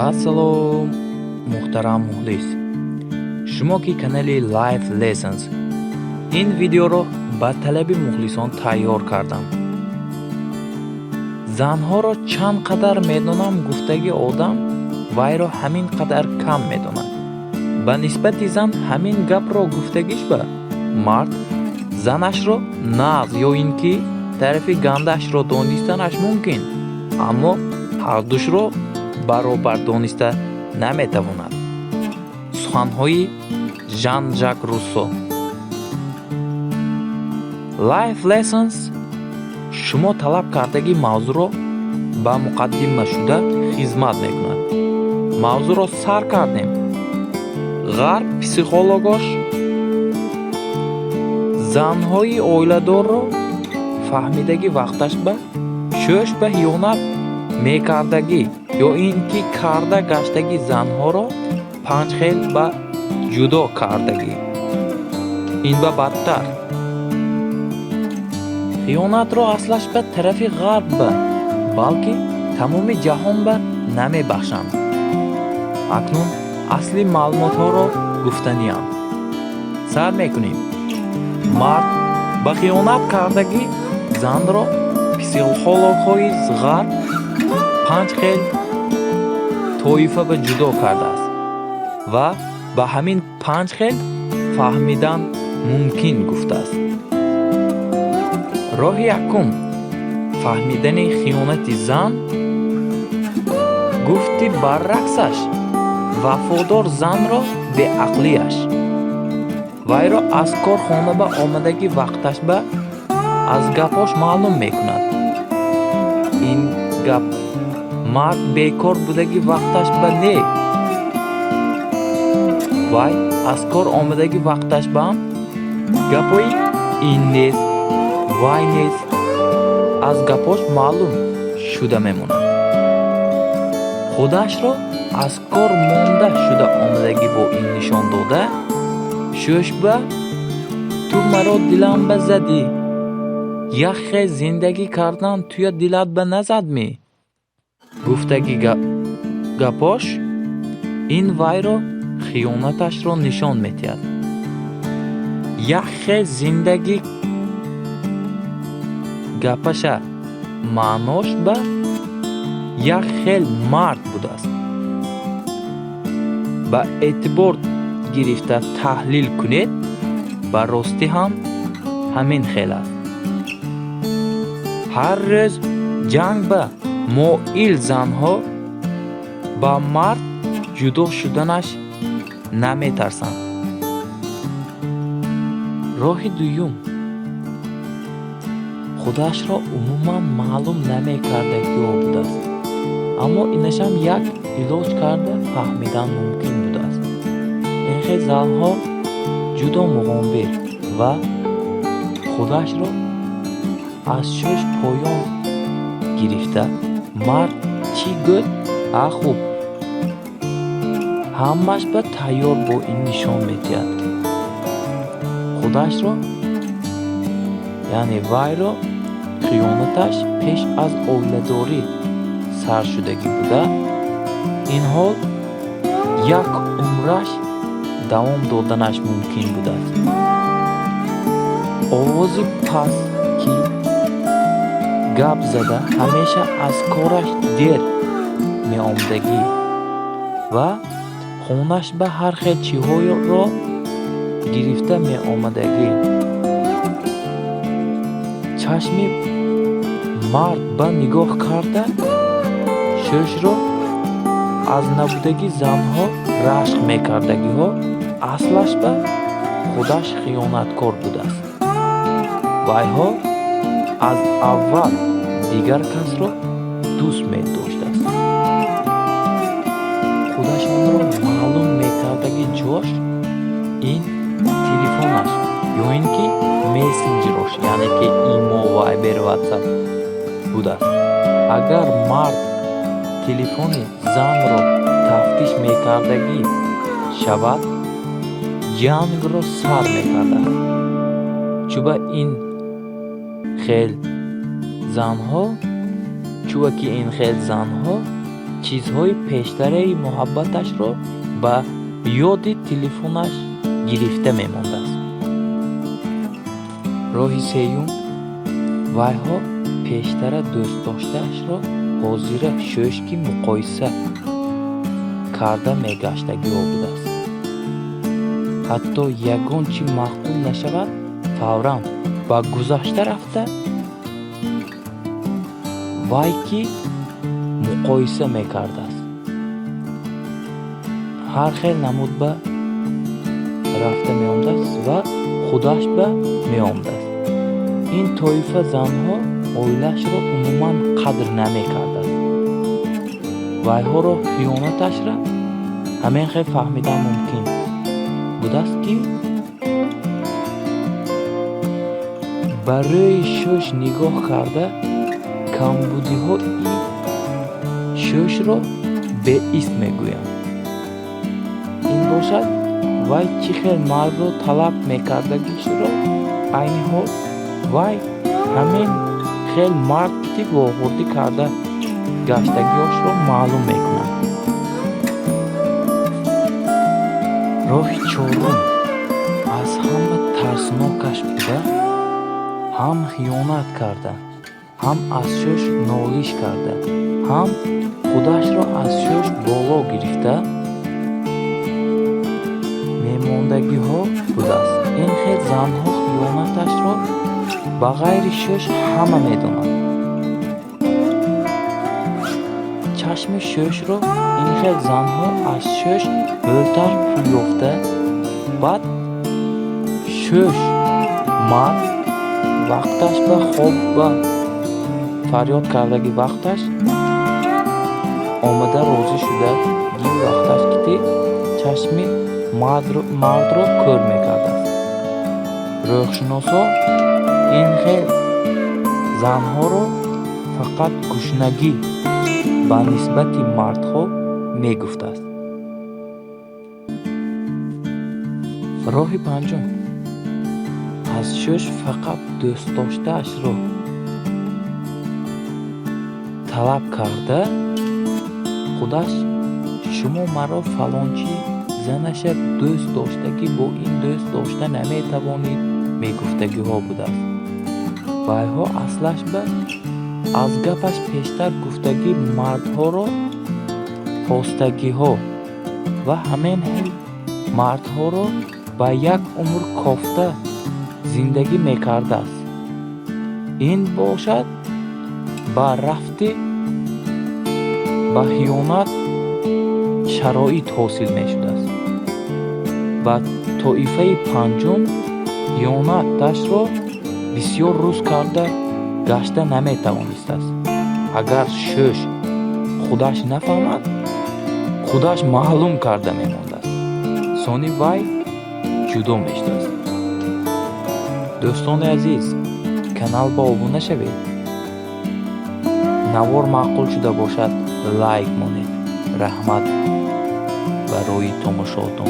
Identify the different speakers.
Speaker 1: Ассалом, муҳтарам мухлис! Шумо ки канали Life Lessons, ин видеоро ба талаби мухлисон тайёр кардам. Занҳоро чанд қадар медонам гуфтаги одам вайро ҳамин қадар кам медонад. Ба нисбати зан ҳамин гапро гуфтагиш ба мард занашро нағз ё ин ки тарафи гандаашро донистанаш мумкин, аммо ҳардушро баробар дониста наметавонад. Суханҳои Жан Жак Руссо. Life Lessons шумо талаб кардаги мавзӯъро ба муқаддима шуда хизмат мекунад. Мавзӯъро сар кардем. Ғарб психологош занҳои оиладорро фаҳмидаги вақташ ба шӯш ба хиёнат мекардагӣ ё ин ки карда гаштаги занҳоро панҷ хел ба ҷудо кардагӣ. Ин ба бадтар. Хиёнатро аслаш ба тарафи ғарб ба, балки тамоми ҷаҳон ба намебахшанд. Акнун асли маълумотҳоро гуфтаниам. Сар мекунем. Мард ба хиёнат кардагӣ занро психологҳои ғарб панҷ хел тоифа ба ҷудо кардааст ва ба ҳамин панҷ хел фаҳмидан мумкин гуфтааст. Роҳи якум фаҳмидани хиёнати зан гуфти барраксаш вафодор занро беақлияш. Вайро аз кор хона ба омадагӣ вақташ ба аз гапош маълум мекунад. Ин гап мард бекор будагӣ вақташ ба не, вай аз кор омадагӣ вақташ баам гапҳои ин нест, вай нест, аз гапҳош маълум шуда мемонад. Худашро аз кор монда шуда омадагӣ бо ин нишон дода, шӯшба ту маро дилам ба задӣ, як хел зиндагӣ кардан туя дилат ба назадмӣ? Гуфтаги гапош ин вайро хиёнаташро нишон медиҳад. Як хел зиндагӣ гапаша маънош ба як хел мард будааст. Ба эътибор гирифта таҳлил кунед, ба ростӣ ҳам ҳамин хел аст. Ҳар рӯз ҷанг ба моил занҳо ба мард ҷудо шуданаш наметарсанд. Роҳи дуюм: худашро умуман маълум намекардагиҳо будааст, аммо инашам як илоҷ карда фаҳмидан мумкин будааст. Ин хел занҳо ҷудо муғомбир ва худашро аз шӯш поён гирифта, мард чӣ гӯд, а хуб, ҳамааш ба тайёр бо ин нишон медиҳад. Худашро, яъне вайро хиёнаташ пеш аз оиладорӣ саршудагӣ буда, ин ҳол як умраш давом доданаш мумкин будааст. Овози паст ки гап зада, ҳамеша аз кораш дер меомадагӣ ва хонааш ба ҳар хел чизҳоро гирифта меомадагӣ. Чашми мард ба нигоҳ карда, шӯшро аз набудагии занҳо рашк мекардагиҳо аслаш ба худаш хиёнаткор будааст. Вайҳо аз аввал дигар касро дӯст медоштааст. Худашонро маълум мекардаги ҷош ин телефонаш ё ин ки мессенҷерош, яъне ки Имо, Вайбер, Ватсап будааст. Агар мард телефони занро тафтиш мекардагӣ шавад, ҷангро сар мекардааст. Чуба ин хел занҳо, чунки ин хел занҳо Чизҳои пештараи муҳаббаташро ба ёди телефонаш гирифта мемондааст. Роҳи сеюм: вайҳо пештара дӯстдоштаашро ҳозира шӯшки муқоиса карда мегаштагиҳо будааст. Ҳатто ягон чи маъқул нашавад, фавран ба гузашта рафта, вай ки муқоиса мекардааст. Ҳар хел намуд ба рафта меомадааст ва худаш ба меомадааст. Ин тоифа занҳо оилаашро умуман қадр намекардааст. Вайҳоро хиёнаташра ҳамин хел фаҳмидан мумкин будааст, ки ба рӯи шӯш нигоҳ карда, камбудиҳои шӯшро беист мегӯянд. Ин бошад, вай чӣ хел мардро талаб мекардагишро айни ҳол вай ҳамин хел мард ки вохӯрдӣ карда гаштагиҳошро маълум мекунад. Роҳи чорум аз ҳама тарснокаш буда, ҳам хиёнат карда, ҳам аз шӯш нолиш карда, ҳам худашро аз шӯш боло гирифта мемондагиҳо будааст. Ин хел занҳо хиёнаташро ба ғайри шӯш ҳама медонанд. Чашми шӯшро ин хел занҳо аз шӯш бӯлтар пул ёфта, баъд шӯш мард вақташ ба хоб ба фарёд кардаги вақташ омада розӣ шудаги вақташ ки чашми мардро кӯр мекардааст. Рӯҳшиносо ин хел занҳоро фақат гушнагӣ ба нисбати мардҳо мегуфтааст. Роҳи панҷум: аз шӯш фақат дӯстдоштаашро талаб карда, худаш шумо маро фалончи занаша дӯст доштагӣ бо ин дӯст дошта наметавонед мегуфтагиҳо будааст. Вайҳо аслаш ба аз гапаш пештар гуфтагӣ мардҳоро хостагиҳо ва ҳамин хел мардҳоро ба як умр кофта зиндагӣ мекардааст. Ин бошад, ба рафти ба хиёнат шароит ҳосил мешудааст. Ба тоифаи панҷум хиёнаташро бисёр рӯз карда гашта наметавонистааст. Агар шӯш худаш нафаҳмад, худаш маълум карда мемондааст. Сони вай ҷудо мешудааст. Дӯстони азиз, канал ба обуна шавед. Навор маъқул шуда бошад, лайк монед. Раҳмат барои тамошоатон.